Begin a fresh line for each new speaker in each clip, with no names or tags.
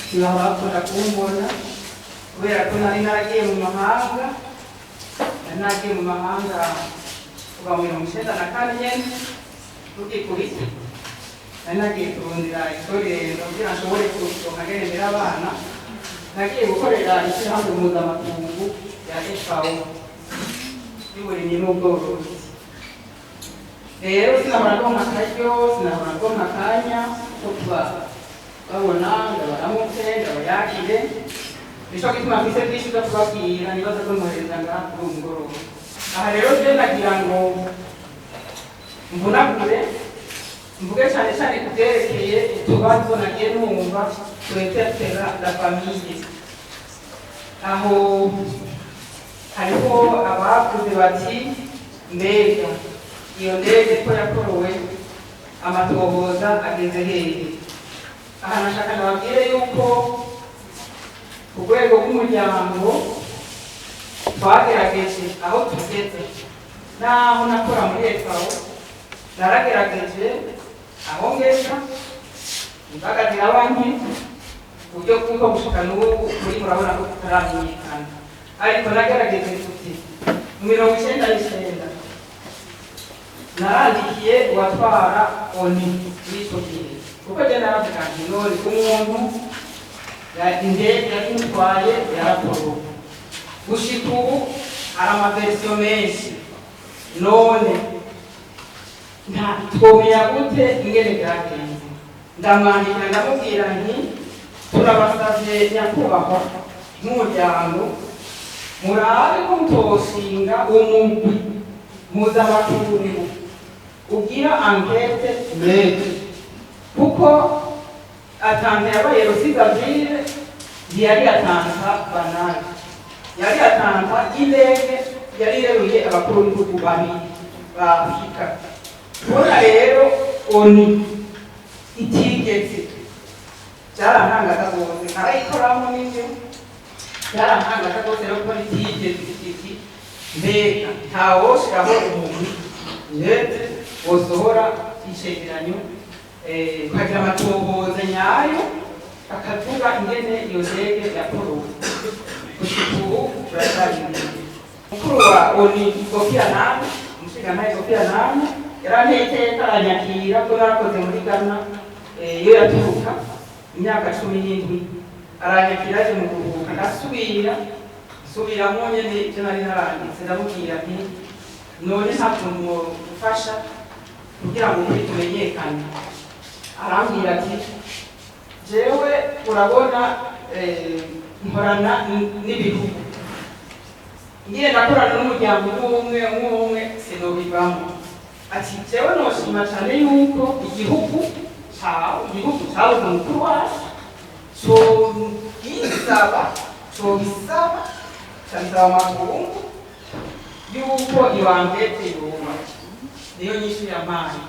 Ntibahora bakunda kumbona kubera ko nari naragiye mu mahanga. Nari nagiye mu mahanga kuva mu 94 nyene rugikubita. Nari nagiye kurondera itorero kugira nshobore kuronka ngene ndera abana. Nagiye gukorera ishyirahamwe mpuzamakungu ya FAO y'uburimyi n'ubworozi. Rero sinahora ndonka akaryo, sinahora ndonka akanya ko kuba babona, ndabaramutse, ndabayakire. Nico gituma mfise vyinshi vyo kubabwira, nibaza ko ntohereza ngaha kuri uyu mugoroba. Aha rero je nagira ngo mvunagure, mvuge cane cane ku vyerekeye utubazo nagiye numva twinterpella la famille. Aho hariho abavuze bati: "Mbega iyo ndege ko yakorowe, amatohoza ageze hehe?" Aha nashaka ndababwire yuko ku rwego rw'umuryango twagerageje aho tugeze. Naho nakora muri FAO, naragerageje aho ngeza, imbaga ziraba nke, uburyo bw'uko gushika n'ubu kuri murabona ko tutaramenyekana. Ariko nagerageje tuti mu 99 narandikiye uwatwara ONU muri ico gihe, kuko je naravuga nti: "None umuntu indege yari imutwaye yarakorowe, gushika ubu hari ama versions menshi, none nta twomenya gute ingene byagenze?" Ndamwandikira, ndamubwira nti: "Turabasavye nyakubahwa, nk'umuryango murabe ko mutoshinga umugwi mpuzamakungu ugira enquête neutre, kuko attentat yabaye le 6 avril ntiyari attentat banal, yari attentat y'indege yari ireruye abakuru b'ibihugu babiri ba Afurika." Kubona rero ONU itigeze, byarantangaza rwose. Narayikoramo n'ibyo, byarantangaza rwose rero kubona itigeze iti: "Mbega ntawoshiraho umuntu neutre wosohora icegeranyo, ukagira amatohoza nyayo, bakavuga ingene iyo ndege yakorowe?" Gushika ubu turacyarindiriye. Mukuru wa ONU Kofi Annan, umushingantahe Kofi Annan, yaranteye iteka aranyakira ko narakoze muri Ghana, iyo yaturuka imyaka 17. Aranyakira aje mu kuruhuka. Ndasubira nsubiramo nyene ivyo nari naranditse, ndamubwira nti: "None nta kuntu mwofasha kugira ngo ukuri tumenyekane?" Arambwira ati: "Jewe urabona, nkorana n'ibihugu, ngiye ndakorana n'umuryango umwe umwe umwe sinobivamo." Ati: "Jewe noshima cane yuko igihugu cawe, igihugu cabuze umukuru wacu, cobisaba, cobisaba, cabisaba amakungu yuko iyo enquête yoba." Niyo nyishu yampaye.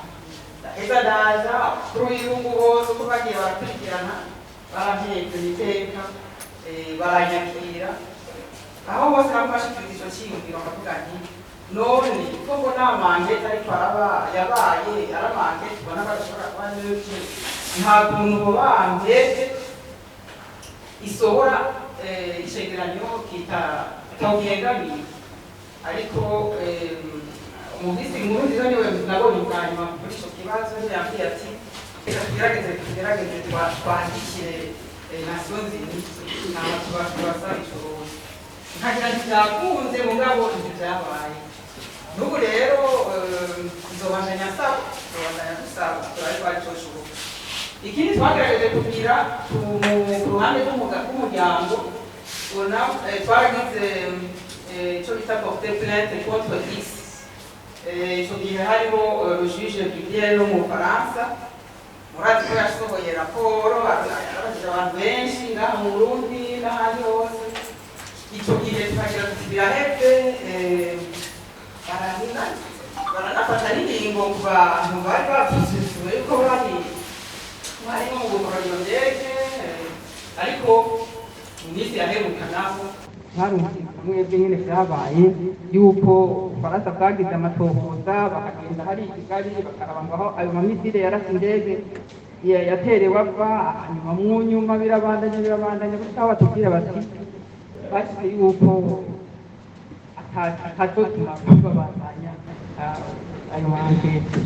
Ndaheza ndaza. Kuri w'ibihugu bose uko bagiye barakurikirana, barampetse iteka, baranyakira. Aho bose bamubashikiriza ico ciyumviro, bakavuga nti: "None ko mbona ama enquêtes ariko araba, yabaye ari ama enquêtes ubona ko adashobora kuba neutre, nta kuntu boba enquête isohora icegeranyo kita atawugihengamiye?" Ariko umuvisi inkuru nziza niwe nabonye bwa nyuma kuri ico kibazo, niwe yambwiye ati: "Reka tugerageze twandikire Nations Unies, hama tubasaba ico." Nkagira nti byakunze, mugabo ntibyabaye. N'ubu rero nzobandanya nsaba, nzobandanya dusaba, turabe ko ari coshoboka. Ikindi twagerageje kugira ku ruhande rw'umuryango, ubona twaragize ico bita porter plainte contre X. Ico gihe hariho le juge Bruguière wo mu Bufaransa. Murazi ko yasohoye raporo, yarabajije abantu benshi ngaha mu Burundi n'ahandi hose. Ico gihe tukagira tuti biraheze, baranafata n'ingingo ku bantu bari bavuzwe yuko bari barimo mu gukora iyo ndege. Ariko mu minsi yaheruka naho mwarumvise mwebwe nyene vyabaye, yuko Ubufaransa bwagize amatohoza, bakagenda hari i Kigali, bakaraba ngo aho ayo ma missiles yarasa indege. Yaterewe ava hanyuma mu nyuma birabandanya, birabandanya gushika aho batubwira bati bashyize yuko atazotuma babandanya ayo ma enquêtes.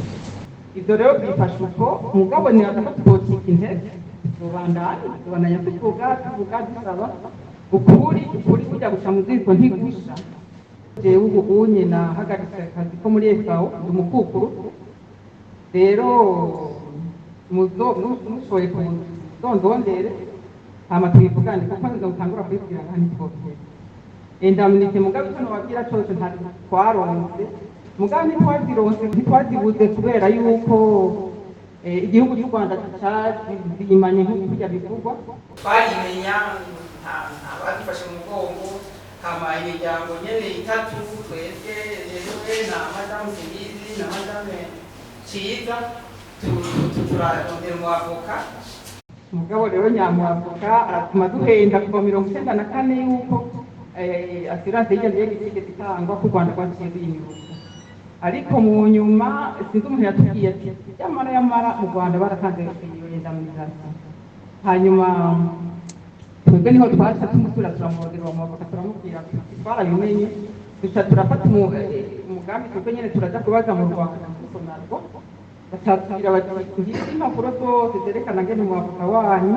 Ibyo rero byifashe uko, mugabo nibaza ko twocika intege, tubandanya tuvuga, tuvuga, dusaba ukuri. Ukuri kujya guca mu ziko ntigusha. Jewe ubu unye nahagaritse akazi ko muri FAO, ndi umukukuru. Rero mushoboye kuzondondere hama tubivugane, kuko nzotangura kubibwira nka ntitwokere indemnité. Mugabo ico nobabwira cose, nta twaronse, mugabo ntitwazironse, ntitwazibuze kubera yuko igihugu cy'u Rwanda cazimanye nk'uko kurya bivugwa. Twarimenya nta badufashe mu mugongo, hama imiryango nyene itatu, twebwe jewe na madamu Simbizi na madame Ciza, turarondera umu avocat. Mugabo rero nyamuavoka aratuma duhenda kuva 94 yuko assurance y'irya ndege itigeze itangwa, ko u Rwanda rwaciye ruyimyuka. Ariko mu nyuma sinzi umuntu yatubwiye ati yamara yamara mu Rwanda baratanze iyo indemnisation. Hanyuma twebwe niho twaca tumusubira, turamwogera uwo mwavoka, turamubwira tuti twarabimenye. Duca turafata umugambi twebwe nyene, turaja kubaza mu Rwanda muri Sonarwa, batubwira bati ngizi impapuro zose zerekana ngene umwavoka wanyu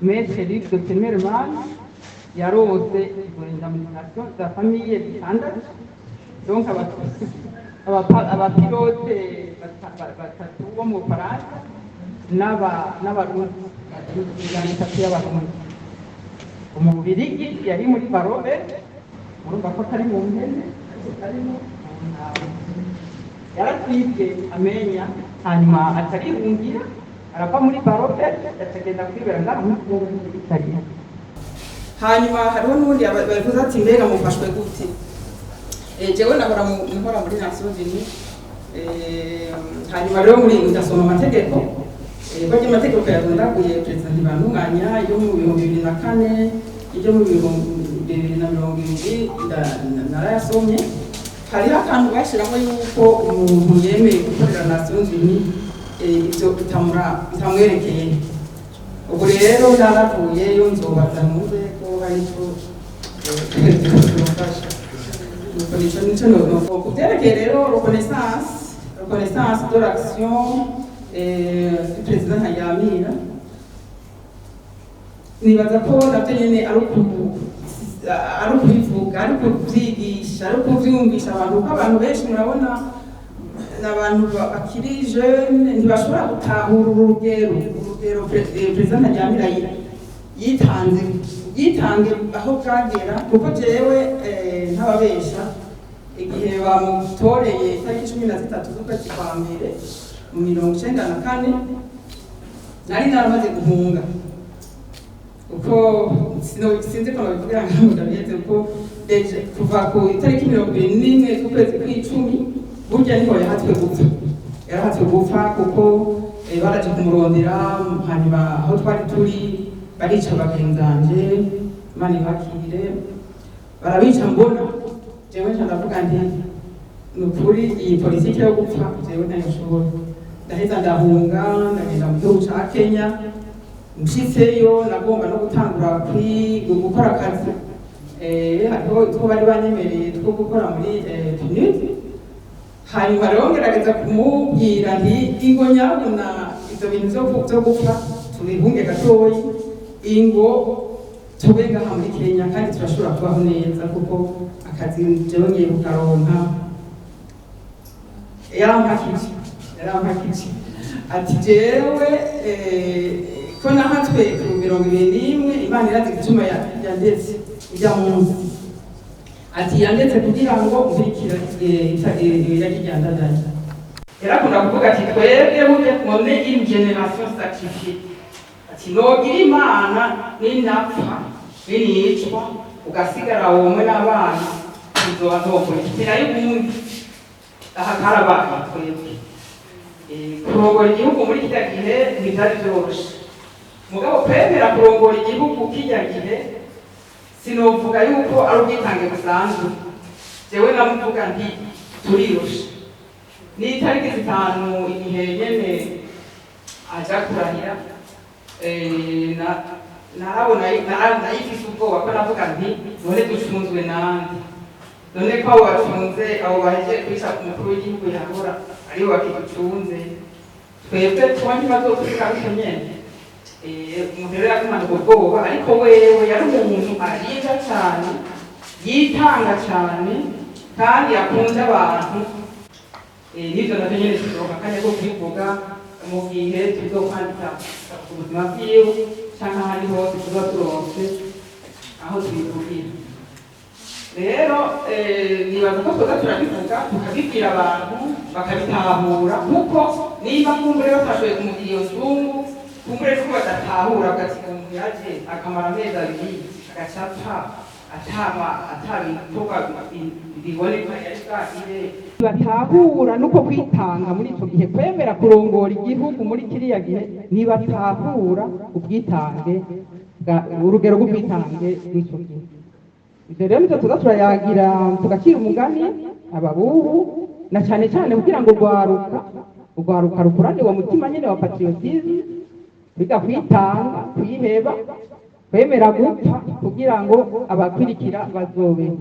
Maître Luc de Temmerman yaronse izo indemnisation za famille zitandatu, donc abapilote batatu bo mu Bufaransa n'Abarundi, imiryango itatu y'Abarundi. Umubirigi yari muri barobe, murumva ko atari mu mpene ariko atari mu ntama, yaratwibwe amenya, hanyuma atarihungira, arava muri barobe, acagenda kwibera ngaha muri Kongo muri Italiya. Hanyuma hariho n'ubundi bavuze ati mbega mufashwe gute? Jewe nahora nkora muri Nations Unies. Hanyuma rero muri ndasoma amategeko, barya amategeko yadondaguye Perezida Ntibantunganya yo mu 2004, ibyo mu 2020, narayasomye. Hariho akantu bashyiramo yuko umuntu yemeye gukorera Nations Unies, ibyo bitamwerekeye. Ubu rero naravuyeyo, nzobaza numve ko hari icyo byofasha. Nuko nico no ku byerekeye rero reconnaissance de l'action du président Ntaryamira, nibaza ko nabyo nyene ari ukubivuga, ari ukubyigisha, ari ukuvyumvisha abantu, kuko abantu benshi murabona ni abantu bakiri jeune, ntibashobora gutahura urugero Perezida Ntaryamira yitanze, yitange aho bwagera. Kuko jewe ntababesha, igihe bamutoreye itariki 13 z'ukwezi kwa mbere mu 94, nari naramaze guhunga, kuko sinzi ko nabivugira nka ndabizi, kuko déjà kuva ku itariki 21 z'ukwezi kw'icumi burya niho yahatswe gupfa. Yarahatswe gupfa kuko baraje kumurondera, hanyuma aho twari turi barica bagenzanje, Imana ibakire, barabica. Mbona jewe nca ndavuga nti ni ukuri iyi politiki yo gupfa jewe ntayo. Ndaheza ndahunga, ndagenda mu gihugu ca Kenya. Nshitseyo nagomba no gutangura gukora akazi, hariho utwo bari banyemereye two gukora muri PNUD. Hanyuma rero ngerageza kumubwira nti ingo nyabuna ivyo bintu vyo gupfa tubihunge gatoyi, ingo tube ngaha muri Kenya kandi turashobora kubaho neza, kuko akazi jewe ngiye kukaronka. Yarampakije, yarampakije ati jewe ko nahatswe ku 21, Imana irazi igituma yandetse ujya munsi. Ati yandetse kugira ngo nkurikira iragi rya Ndadaye. Yarakunda kuvuga ati twebwe burya on est une génération sacrifiée. Ati nogira Imana ninapfa, ninicwa, ugasigara womwe n'abana, uzoba ntomboye. Nayo ubundi aha karabaye twebwe. Kurongora igihugu muri kirya gihe ntivyari vyoroshe, mugabo kwemera kurongora igihugu kirya gihe sinovuga yuko ari ubwitange busanzwe. Jewe namuvuga nti turirusha. Ni itariki 5 igihe nyene aja kurahira. Narabona nayifise ubwoba ko navuga nti: "None ducunzwe nande? None ko abo bacunze, abo bahejeje kwica ku mukuru w'igihugu yahora aribo bakiducunze, twebwe tuba ntibazotureka gutyo nyene?" Umuntu rero yagumana ubwo bwoba, ariko wewe yari umuntu arinda cane, yitanga cane kandi akunda abantu. N'ivyo navyo nyene tuzoronka akanya ko kubivuga mu gihe tuzokwandika ku buzima bwiwe canke ahandi hose tuzoba turonse aho tubivugira. Rero nibaza ko twoza turabivuga, tukabibwira abantu bakabitahura, kuko niba kumbure batashoboye kumugira iyo nzungu, kumbure nuko badatahura, bagati umuntu yaje akamara amezi 2 agaca apfa atama atabikorwa biboneka yari bwagire. Batahura nuko kwitanga muri ico gihe, kwemera kurongora igihugu muri kiriya gihe, nibatahura ubwitange urugero rw'ubwitange bw'ico gihe. Ivyo rero nivyo tuza turayagira, tugacira umugani ababubu, na cane cane kugira ngo urwaruka rukurane uwo mutima nyene wa patriotisme, kwiga kwitanga, kwiheba, kwemera gupfa kugira ngo abakurikira bazobeho.